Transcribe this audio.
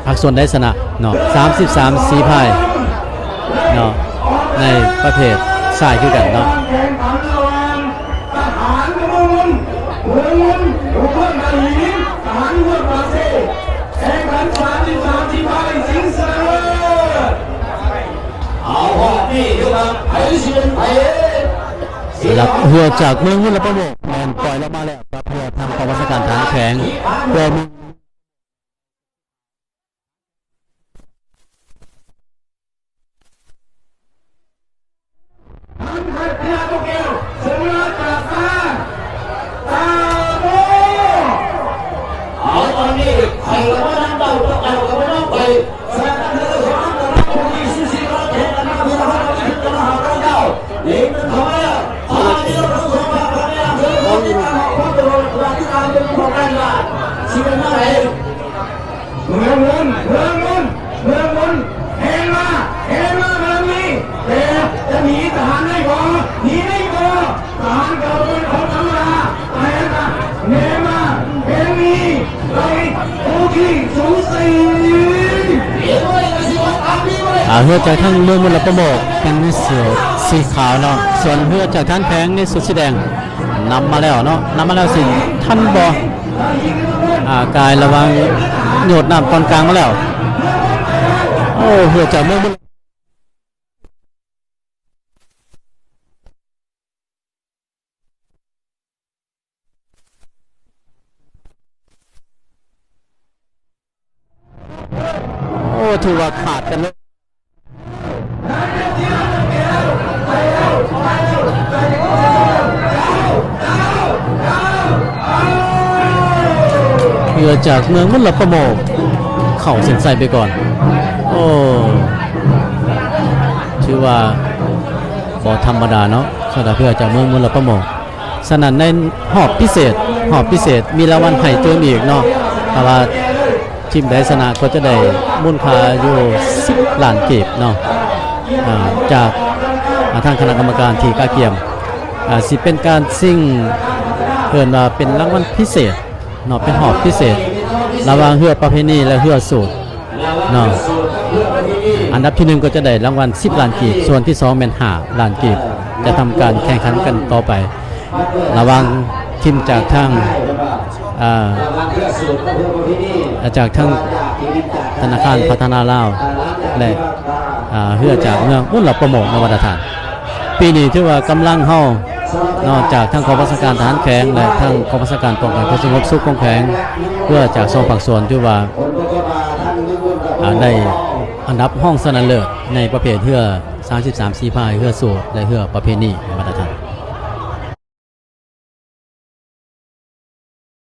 ພາກສ່ວນໃດຊະນະເນາະ ສາມສິບສາມສີພາຍເນາະ ໃນປະເພດຊາຍຄືກັນເນາະ. ສຳລັບເຮືອຈາກເມືອງມຸນລະປະໂມກ ແມ່ນປ່ອຍລອກມາແລ້ວ ກັບເຮືອທາງກອງບັນຊາການທະຫານແຂວງ ເພື່ອ ອ່າ ເຮືອຈາກທາງເມືອງມຸນລະປະໂມກ ເປັນໃນສູດສີຂາວເນາະ ສ່ວນເຮືອຈາກທາງແຂວງໃນສູດສີແດງ ນຳມາແລ້ວເນາະ ນຳມາແລ້ວ ຊິທັນບໍ່? ອ່າ ກາຍລະຫວ່າງໂຍດນ້ຳຕອນກາງມາແລ້ວ. ໂອ້ ເຮືອຈາກເມືອງມຸນ ໂອ້ ຖືວ່າຂາດກັນເລີຍ. ເຮືອຈາກເມືອງມຸນລະປະໂມກ ເຂົ້າເສັ້ນໄຊໄປກ່ອນ. ໂອ້ ຖືວ່າບໍ່ທຳມະດາເນາະ ສຳລັບເຮືອຈາກເມືອງມຸນລະປະໂມກ. ສະນັ້ນໃນຮອບພິເສດ ຮອບພິເສດມີລາງວັນໃຫ້ຕື່ມອີກເນາະ ຖ້າວ່າທີມໃດຊະນະກໍຈະໄດ້ມູນຄ່າຢູ່ສິບລ້ານກີບເນາະ ອ່າ ຈາກ ອ່າ ທາງຄະນະກຳມະການທີ່ກະກຽມ ອ່າ ຊິເປັນການຊິງ ເອີ້ນວ່າເປັນລາງວັນພິເສດເນາະ ເປັນຮອບພິເສດ ລະຫວ່າງເຮືອປະເພນີ ແລະ ເຮືອສູດ ເນາະ ອັນດັບທີໜຶ່ງກໍຈະໄດ້ລາງວັນສິບລ້ານກີບ ສ່ວນທີສອງແມ່ນຫ້າລ້ານກີບ ຈະທຳການແຂ່ງຂັນກັນຕໍ່ໄປ ລະຫວ່າງທີມຈາກທາງ ເອີ ຈາກທາງທະນາຄານພັດທະນາລາວ ແລະ ເຮືອຈາກເມືອງມຸນລະປະໂມກ ນະວັດນະທານ. ປີນີ້ຖືວ່າກຳລັງເຮົາເນາະ ຈາກທາງກອງບັນຊາການທະຫານແຂວງ ແລະ ທາງກອງບັນຊາການປ້ອງກັນຄວາມສະຫງົບສຸກຂອງແຂວງ ເພື່ອຈາກສອງພາກສ່ວນ ຖືວ່າ ອ່າ ໄດ້ອັນດັບຮອງຊະນະເລີດໃນປະເພດເຮືອສາມສິບສາມສີພາຍ ເຮືອໂຊດ ແລະ ເຮືອປະເພນີ.